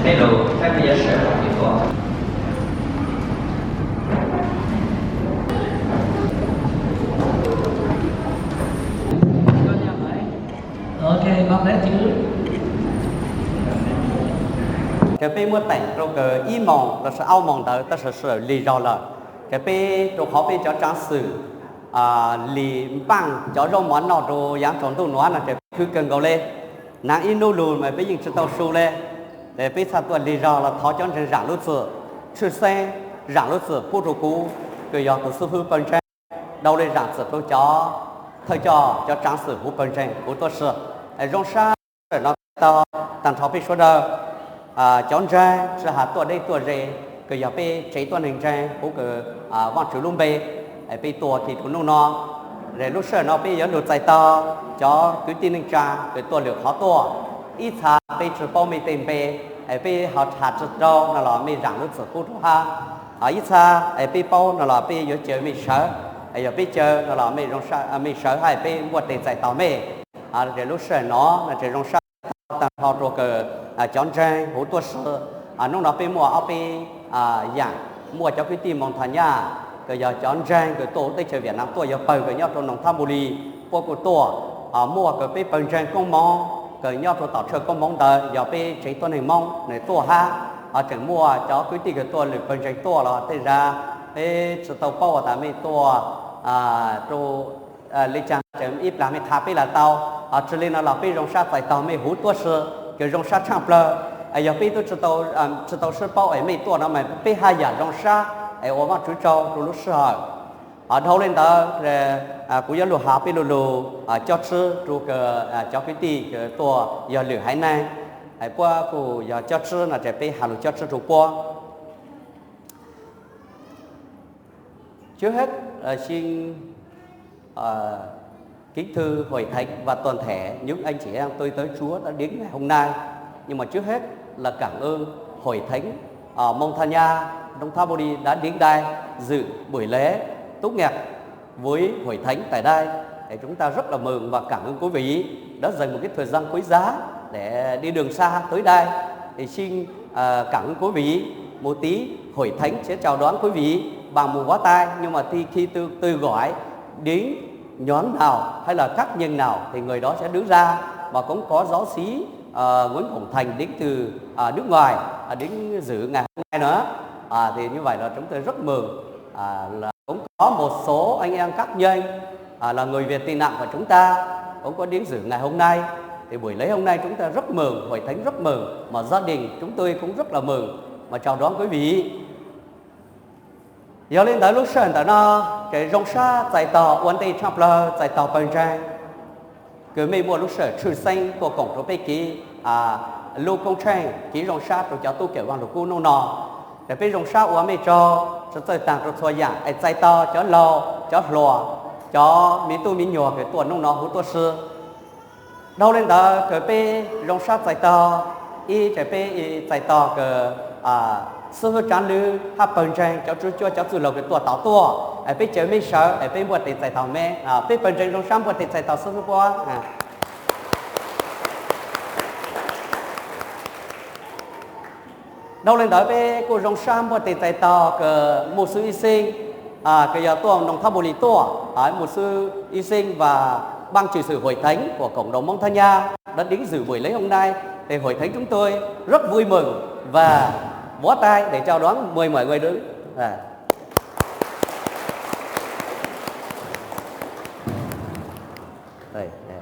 Hello, các vị giáo sư và thầy cô. Ok, con bé chữ. Ces peb muab teem rau kws ib moos los sis ob moos ntawd tab sis sawv daws lig zog lawm. Ces peb rau qhov peb cov tsaav xwm lis npaaj cov zaub mov noj rau yaav tsaus ntuj nuav no ces peb khwv kawg nkaus le. Naav ib nub lug mas peb yeej tsi tau su le. Ces peb txhaj tuaj lig zog los thov cov ntseeg zaam lub txim, tshwj xeeb zaam lub txim pub rau kuv kws yog tus xib fwb pawg ntseeg, dhau le zaam txim rau cov thawj coj cov tsaav xwm huv pawg ntseeg huv tuab si. Zoo sab sawv daws no tau taag nrho peb suav dawg cov ntseeg tsi has tuaj deb tuaj ze, kws yog peb tsev tuab neeg ntseeg huv kws Vaajtswv lub npe, peb tuaj kis rua nub no. Lub sij hawm no peb yuav lug txais tau cov kwv tij neej tsaa kws tuaj lwm qhov tuaj. Ib txha peb tsi paub mej tej npe, peb ho has tsi tau no los mej zaam lub txim pub rua hab. Ib txha peb paub no los peb yuav caw mej sawv, yog peb caw no los mej sawv hab peb muaj tes txais taug mej. Lub sij hawm no no tseem zoo sab taag nrho rua kws cov ntseeg huv tuab si. Nub no peb muaj ob peb yaam, muaj cov kwv tij Moos Thas Nyaj kws yog cov ntseeg kws tuaj huv teb chaws Viaj Nam tuaj, yog pawg kws nyob rua Noog Thab Npus Lis puab kuj tuaj. Muaj kws peb pawg ntseeg Koob Moov kws nyob rua tom tshuaj Koob Moov ntawd yog peb tsev tuab neeg Moob nws tuaj hab. Tseem muaj cov kwv tij kws tuaj lwm pawg ntseeg tuaj los tej zag peb tsi tau paub tas mej tuaj rua le caag, tseem ib plag mej qha peb lug tau. Tsi le no los peb zoo sab txais taug mej huv tuab si, kws zoo sab tshaaj plawg. Yog peb tub tsi tau sib paub es mej tuaj no mas peb haj yam zoo sab es ua Vaajtswv tsaug rua lub sij hawm. Dhau le ntawd, kuv yuav lug has peb lu lug cob tsib rua kws cov kwv tij kws tuaj yog lwm haiv neeg, puab kuj yog cob tsib no ces peb has lug cob tsib rua puab. Trước hết, ờ, xin, ờ, kính thưa Hội Thánh và toàn thể những anh chị em tôi tớ Chúa đã đến ngày hôm nay. Nhưng mà trước hết là cảm ơn Hội Thánh, ờ, Montana, Đồng Tháp Bodi đã đến đây dự buổi lễ tốt nghiệp với Hội Thánh tại đây. Để chúng ta rất là mừng và cảm ơn quý vị đã dành một cái thời gian quý giá để đi đường xa tới đây. Thì xin, ờ, cảm ơn quý vị một tí. Hội Thánh sẽ chào đón quý vị bằng một vỗ tay, nhưng mà thì khi tôi, tôi gọi đến nhóm nào hay là các nhân nào thì người đó sẽ đứng ra. Và cũng có giáo sĩ, ờ, Nguyễn Hồng Thành đến từ, à, nước ngoài, à, đến dự ngày hôm nay nữa. À, thì như vậy là chúng tôi rất mừng, à, là cũng có một số anh em các nhân, à, là người Việt tị nạn của chúng ta cũng có đến dự ngày hôm nay. Thì buổi lễ hôm nay chúng ta rất mừng, Hội Thánh rất mừng, mà gia đình chúng tôi cũng rất là mừng mà chào đón quý vị. Yog li ntawd lub sij hawm ntawm no, ces zoo sab txais tog ua ntej tshaj plawg txais tog pawg ntseeg kws mej muaj lub sij hawm tshwj xeeb tuaj koom rua peb kev lub koob tsheej, kev zoo sab rua cov tub kawm Vaaj Lug Kub nub no. Ces peb zoo sab ua mej tsaug, tsi txawj taag rua txhua yaam es txais tog cov laug cov hluas, cov miv tub miv nyuas kws tuaj nub no huv tuab si. Dhau le ntawd kws peb zoo sab txais tog, ib ces peb txais tog kws xib fwb Tsav Lwm hab pawg ntseeg cov tswv cuab cov txwj laug kws tuaj tom tuaj, peb caw mej sawv es peb npuaj tes txais tog mej, peb pawg ntseeg zoo sab npuaj tes txais tog xib fwb puab. Dhau le ntawd peb kuj zoo sab npuaj tes txais tog kws mục sư Y Sinh, kws yog tuaj Đồng Tháp Bodi tuaj, mục sư Y Sinh và ban trị sự hội thánh của cộng đồng Mông Thang Nha đã đến dự buổi lễ hôm nay. Thì hội thánh chúng tôi rất vui mừng và vỗ tay để chào đón mời mọi người đứng. À. Đây, đây.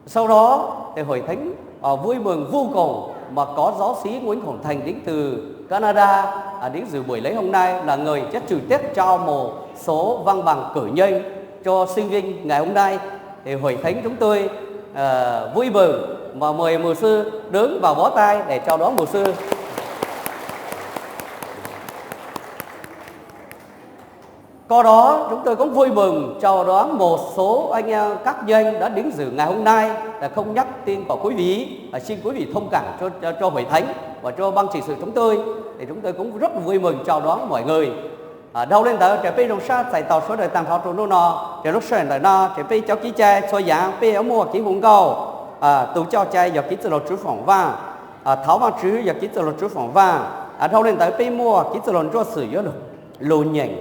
Sau đó thì hội thánh, à, vui mừng vô cùng mà có giáo sĩ Nguyễn Hồng Thành đến từ Canada, à, đến dự buổi lễ hôm nay là người sẽ trực tiếp trao một số văn bằng cử nhân cho sinh viên ngày hôm nay. Thì hội thánh chúng tôi, ờ, vui mừng và mời mục sư đứng và vỗ tay để chào đón mục sư. Qua đó, chúng tôi cũng vui mừng chào đón một số anh em các nhân đã đến dự ngày hôm nay, là không nhắc tên của quý vị, à, xin quý vị thông cảm cho, cho, cho hội thánh và cho ban trị sự chúng tôi, thì chúng tôi cũng rất vui mừng chào đón mọi người. À, dhau le ntawd ces peb zoo sab txais tog sawv daws taag nrho rua nub no, ces lub sij hawm ntawm no ces peb cov kev cai txhua yaam peb yuav muaj kev hu nkauj, à, tus coj cai yog kev txwj laug Tswv Foom Vaaj. thov Vaajtswv yog kev txwj laug Tswv Foom Vaaj. Dhau le ntawd peb muaj kev txwj laug Ntsuab Xwm yuav lug nyeem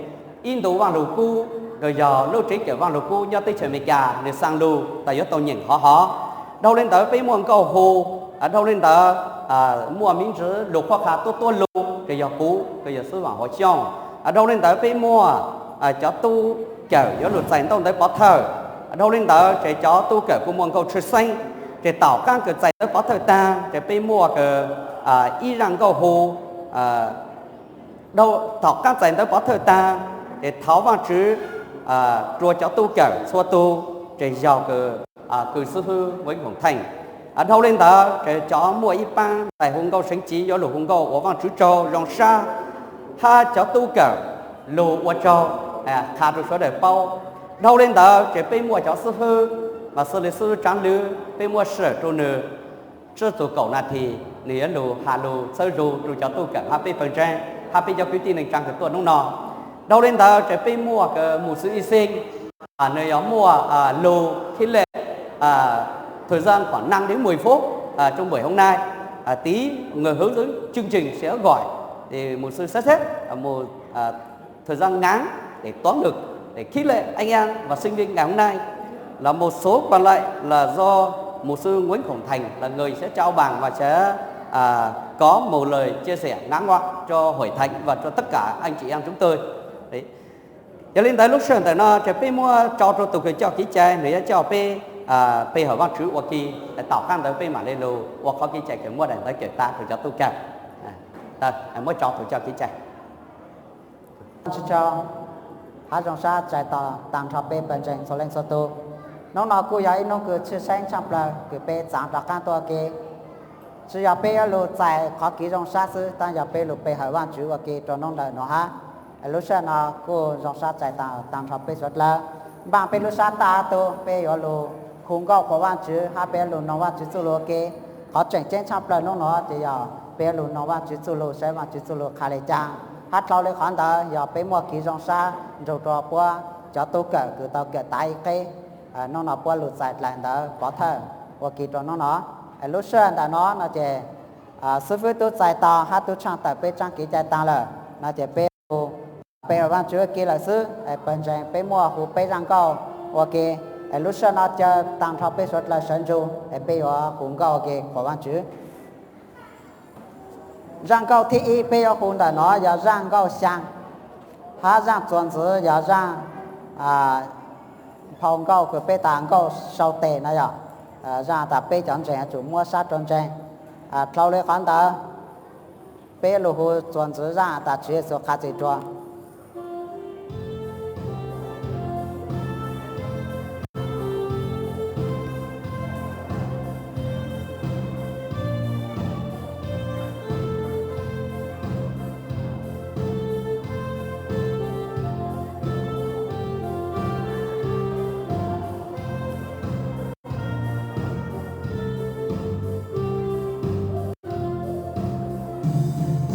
ib ntu Vaaj Lug Kub, yog lub tsev kawm Vaaj Lug Kub nyob teb chaws Amelikas, nwg xaa lug tas yuav tau nyeem hov hov. Dhau le ntawd peb muaj nkauj hu, dhau le ntawd muaj miv ntsis lug qhuab qha tuab tuab lug, ces yog kuv, ces yog xib fwb Vam Huv Xyooj. Dhau le ntawd peb muaj cov tub kawm yuav lug txais ntaub ntawv pov thawj. Dhau le ntawd ces cov tub kawm kuj muaj nkauj tshwj xeeb. Ces tom qaab kws txais ntawv pov thawj taag ces peb muaj kws ib zaaj nkauj hu. Tom qaab txais ntawv pov thawj taag ces thov Vaajtswv rua cov tub kawm txhua tug, ces yog kws xib fwb Nkuev Khoom Theej. Dhau le ntawd ces cov muaj ib paab ntxhais hu nkauj seev civ yuav lug hu nkauj ua Vaajtswv tsaug zoo sab, hab cov tub kawm lug ua tsaug qha rua sawv daws paub. Dhau le ntawd ces peb muaj cov xib fwb, mas xws le xib fwb Tsaav Lwm, peb muab sij hawm rua nwg tsib tug kaum nas this, nwg yuav lug has lug txhawb zug rua cov tub kawm hab peb pawg ntseeg hab peb cov kwv tij neej tsaa kws tuaj nub no. Dhau le ntawd ces peb muaj kws mus xwb ib xeeb, nwg yog muaj lug khib lej thời gian khoảng năm đến mười phút trong buổi hôm nay. Tí người hướng dẫn chương trình sẽ gọi để mục sư sắp xếp một thời gian ngắn để tóm lược, để khích lệ anh em và sinh viên ngày hôm nay. Là một số còn lại là do mục sư Nguyễn Khổng Thành là người sẽ trao bằng và sẽ à, có một lời chia sẻ ngắn gọn cho hội thánh và cho tất cả anh chị em chúng tôi. Đấy. Yog li ntawd lub sij hawm ntawm no ces peb muab tso rau tug kws coj kev cai, nwg yuav coj peb pe hawm Vaajtswv ua ke. Tom qaab ntawd peb maam le lug ua qhov kev cai kws muab daim ntawv kawm taag rua cov tub kawm. Muab tso tug coj kev cai. Tsi tsaug, hab zoo sab txais tos taag nrho peb pawg ntseeg txhua leej txhua tug. Nub no kuj yog ib nub kws tshwj xeeb tshaaj plawg kws peb txaav rov qaab tuaj ua ke. Tsi yog peb yuav lug txais qhov kev zoo sab xwb, tab yog peb lug pe hawm Vaajtswv ua ke rua nub ntawm no hab. Lub sij hawm no kuj zoo sab txais taag nrho peb suav dlawg. Npaaj peb lub sab taj tug, peb yuav lug hu nkauj qhuas Vaajtswv hab peb yuav lug noog Vaajtswv txuj lug ua ke. Qhov tseem ceeb tshaaj plawg nub no ces yog peb yuav lug noog Vaajtswv txuj lug, saib Vaajtswv txuj lug qha le caag. Hab dlhau le qhov ntawd yog peb muaj kev zoo sab nrug rua puab cov tub kawm kws tau kawm tav ib qeb. Nub no puab lug txais dlaim ntawv pov thawj ua ke rua nub no. Lub sij hawm ntawm no no ces xib fwb tub txais tau hab tub tshaaj tawm peb tsaab kev cai taag lawm no ces peb pe hawm Vaajtswv ua ke lawm xwb. Pawg ntseeg peb muaj hu peb zaaj nkauj ua ke. Lub sij hawm no caw taag nrho peb suav dlawg sawv ntsug es peb yuav hu nkauj ua ke qhuas Vaajtswv. Zaaj nkauj thib ib peb yuav hu ntawm no yog zaaj nkauj xyaa, hab zaaj txuas ntxiv yog zaaj phau nkauj kws peb tas nkauj sau tes no yog zaaj tas peb cov ntseeg yuav tsum muab sab rua ntseeg. Dlhau le qhov ntawd peb lug hu txuas ntxiv zaaj tas Tswv Yexus qha txim rua.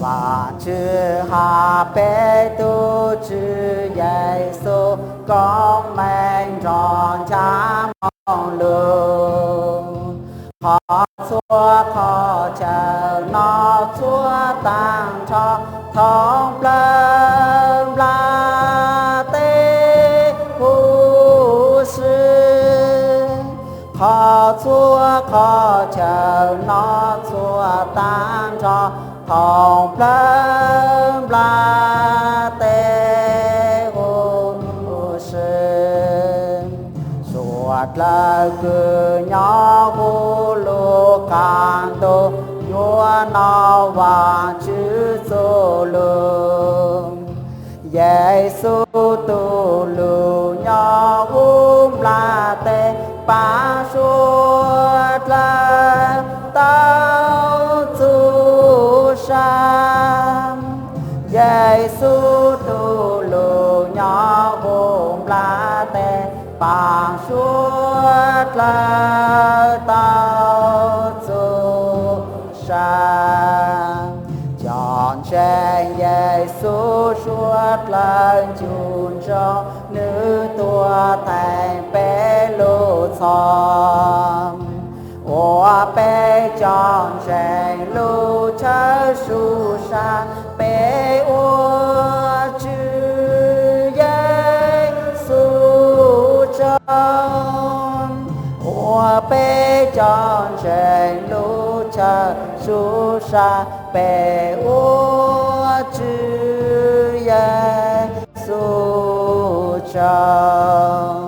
Vaajtswv has peb tug Tswv Yexus koob meej nrog ncha moo lug. Qhov txhua qhov chaw no txhua taag nrho thoom plawg nplaj teb huv si. Qhov txhua qhov chaw no txhua taag nrho thoom plawg nplaj teb huv si. Suav dlawg kws nyob huv lub qaab ntuj yuav noog Vaajtswv txuj lug. Yexus tug lug nyob huv nplaj teb paab suav dlawg tau txuj sa. Yexus tug lug nyob huv nplaj teb paab suav dlawg tau txuj sa. Cov ntseeg Yexus suav dlawg ncu ntsoov nwg tuag theej peb lub txhom. Ua Ua peb cov ntseeg lub chaw su sa, peb ua Tswv Yexus tsaug. Ua peb cov ntseeg lub chaw su sa, peb ua Tswv Yexus tsaug.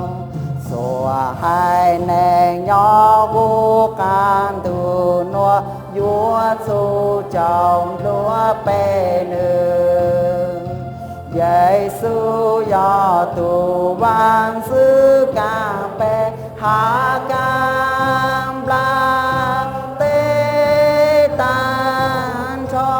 Txhua haiv neeg nyob huv qab ntuj nuav yuav txhum caum nplua peb nws. Yexus yog tus Vaajntxwv kaaj peb, hab kaaj nplaj teb taag nrho.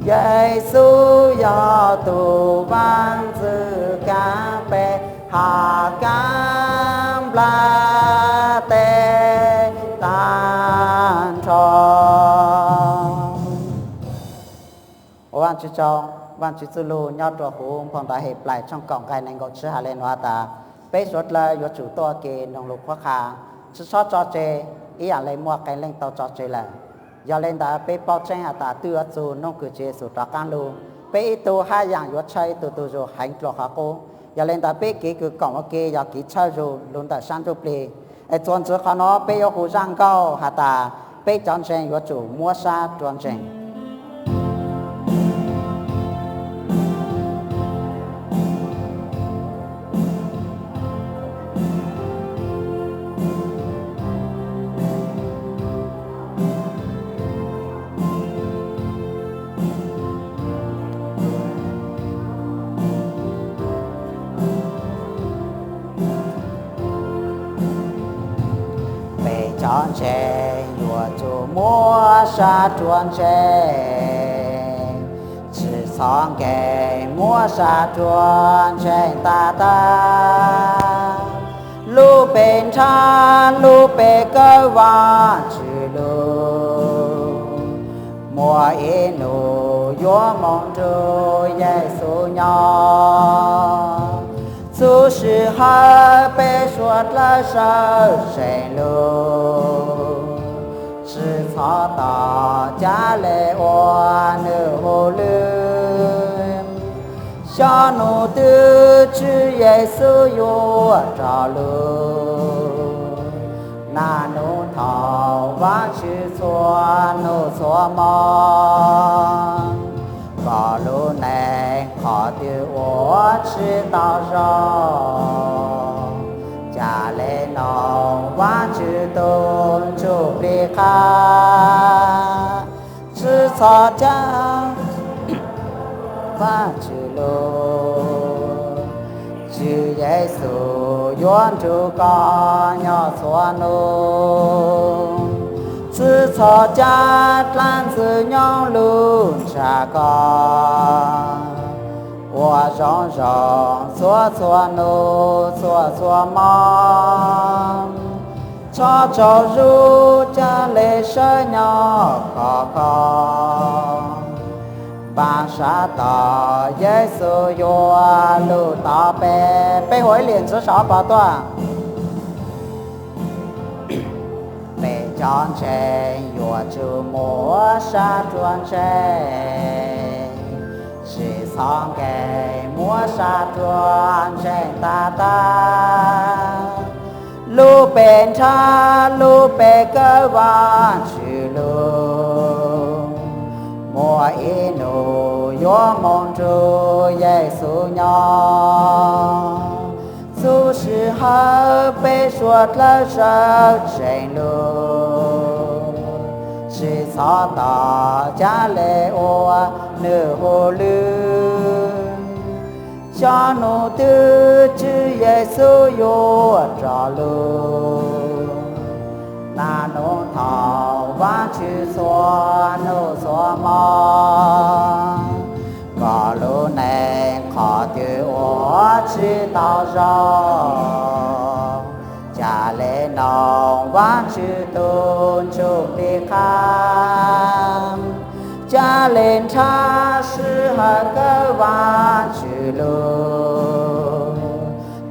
Yexus yog tus Vaajntxwv kaaj peb, hab kaaj nplaj teb taag nrho. Ua Vaajtswv tsaug, Vaajtswv txuj lug nyob rua huv Phau Ntawv Heplais tshooj kaum nqai neeg nkaum tsib has le nuav has tas, peb suav dlawg yuav tsum tuaj ua ke noog lug qhuab qha, tsi txhob tso tseg, ib yaam le muaj qee leej tau tso tseg lawm. Yog le ntawd peb paub tseeb has tas twb yuav txug noog kws Tswv Yexus rov qaab lug, peb ib tug hab yaam yuav tshawb ib tug tug zug heev dlua qhov qub. Yog le ntawd peb kev kws koom ua ke yog kev tshawb zug lug ntawm sab ntsuj plig. Es txuas ntxiv qhov nuav peb yuav hu zaj nkauj has tas, peb cov ntseeg yuav tsum muab sab rua ntseeg. Peb cov ntseeg yuav tsum muab sab rua ntseeg, tsi txhob nkeeg muab sab rua ntseeg tag tag. Lub peg nrhab lub peg kawm Vaajtswv lug, muaj ib nub yuav moog nrug Yexus nyob. Txhua sij hawm peb suav dlawg sawv tsees lug, tsi txhob tos ca le ua nwg hu lug. Xyoo nub twg Tswv Yexus yuav rov lug, naj nub thaus Vaajtswv txhua nub txhua mo. Koj lub neej qhov twg ua tsi tau zoo, ca le noog Vaajtswv tug ntsuj plig qha. Tsi txhob ca Vaajtswv lug, Tswv Yexus yuav nrug koj nyob txhua nub. Tsi txhob ca dlaab ntxwg nyoog lug ntshaw koj, ua zoo zoo txhua txhua nub txhua txhua mo. Txhob tsaug zug ca le sawv nyob khov kho, npaaj sab tom Yexus yuav lug tos peb. Peb hu ib lim ntxiv saum ob pov tuaj. Peb cov ntseeg yuav tsum muab sab rua ntseeg, tsi txhob nkeeg muab sab rua ntseeg tag tag. Lub peg nrhab lub peg kawm Vaajtswv lug, muaj ib nub yuav moog nrug Yexus nyob. Txhua sij hawm peb suav dlawg sawv tsees lug, tsi txhob tos ca le ua nwg hu lug. Xyoo nub twg Tswv Yexus yuav rov lug, naj nub thaus Vaajtswv txhua nub txhua mo. Koj lub neej qhov twg ua tsi tau zoo, ca le noog Vaajtswv tug ntsuj plig qha. Ca le nrhab sij hawm kawm Vaajtswv lug,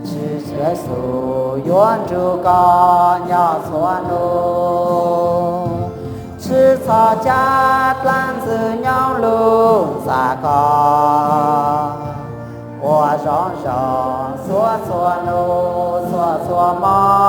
Tswv Yexus Tuav nrug koj nyob txhua hnub, tsis txhob cab dlaab Ntxwg Nyoog lug ntxag koj, ua zoo zoo txhua txhua hnub txhua txhua hmo.